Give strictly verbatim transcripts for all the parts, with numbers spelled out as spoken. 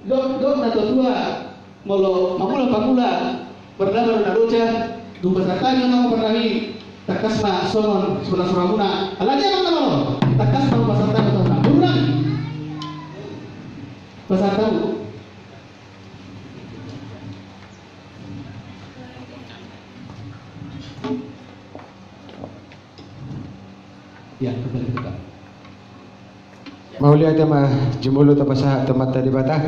Dok, dok na tua-tua, molo pangula-pangula, pardamar na loja, dung pasahat hami on, amang parnabi, tangkas ma songon sipata-sipata muna. Alani amang na malo, tangkas ma pasahat hami on, amang parnabi. Pasahat hami. Ya, kembali ke depan. Mauliate ma jumolo tapasahat tu Amanta Debata.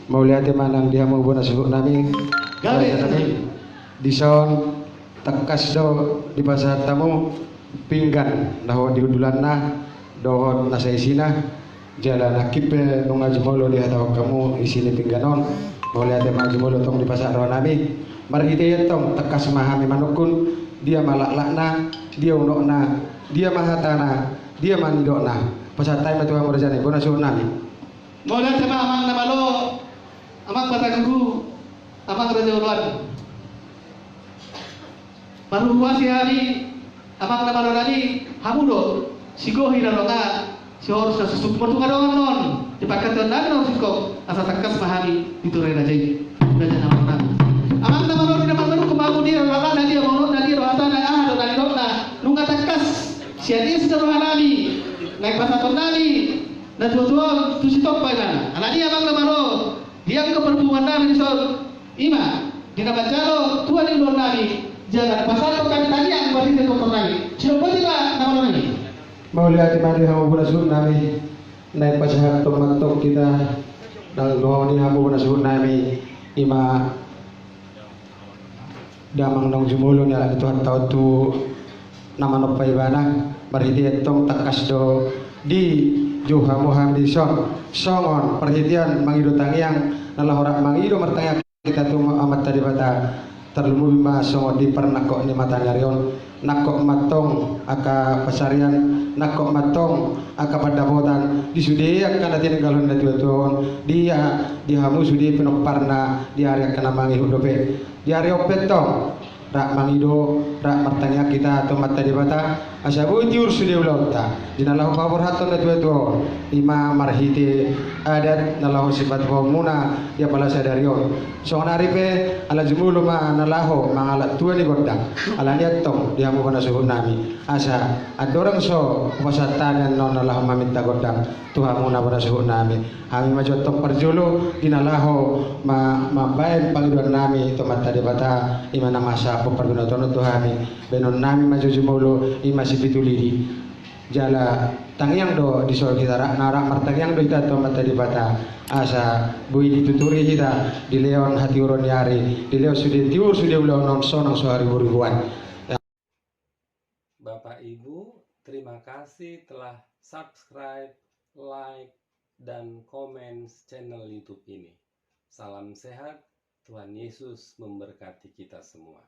Mauliate ma nang di hamu bona suhut nami. Gabe. Dison tangkas do dipasahat hamu pinggan na dohot di hundulanna dohot na saisina. Jala nangkin pe nunga jumolo dihatahon hamu isi ni pinggan on. Mauliate ma jumolo tong dipasahat roha nami. Marhite i tong tangkas ma hami manungkun, dia ma laklakna, dia unokna, dia ma hatana, dia ma nidokna. Pasahat hami ma tu hamu raja nami, bona suhut nami. Mauliate ma amang na malo, amang pataguru, amang raja oloan. Marhuhuasi hami, amang na malo nami, hamu do sigohi na longa, sihohos na susuk, marhadonganon di panghataion nami na singkop, asa tangkas ma hami di ture raja i, raja na malo nami. Amang na malo nami, na marhadonganon hamu, dia laklakna, dia ma unokna, dia do hatana, aha do na nidokna, nunga tangkas sian isi ni roha nami naeng pasahaton nami na tua-tua on tu Sitompa ibana. Alani amang na malo, di angka parpunguan nami dison, i ma di na manjalo tua ni ulaon nami, jala pasahathon hami tangiang marhite tontor nami. Sidok boti ma na malo nami. Mauliate ma di hamu bona suhut nami. Naeng pasahathon ma tong hita nang dohot di hamu bona suhut nami, i ma damang naung jumolo ni halak ni Tuhanta on tu na manompa ibana. Marhite i tong tangkas do dijou hamu hami dison songon parhitean mangido tangiang na laho rap mangido martangiang hita tu Amanta Debata, tarlumobi ma songon di parnangkok ni mataniari on. Nangkok ma tong angka pansarian, nangkok ma tong angka pandapotan di sude angka na tininggalhon na tua-tua on, di, di hamu sude pinomparna di ari angka na mangihut dope. Di ari on pe tong rap mangido, rap martangiang hita tu Amanta Debata, asa boi tiur sude ulaonta di na laho paborhathon na tua-tua on, i ma marhite adat na laho sipatupaonmuna di apala sadari on. Songon ari pe ala jumolo ma na laho mangalap tua ni gondang. Alani i tong di hamu bona suhut nami, asa andorang so hupasahat hami annon na laho maminta gondang tu hamu na bona suhut nami. Hami ma jo tong parjolo di na laho ma-, mambahen pangidoan nami tu Amanta Debata, i ma na masa pompar binotonon tu hami. Bahenon nami ma jo jumolo, i ma sipitu lidi. Jala tangiang do dison hita, rap na rap martangiang do hita tu Amanta Debata, asa boi dituturi hita dilehon hatiuron ni ari, dilehon sude tiur sude ulaon on sonang so haribu-ribuan. Bapak Ibu, terima kasih telah subscribe, like, dan komen channel YouTube ini. Salam sehat, Tuhan Yesus memberkati kita semua.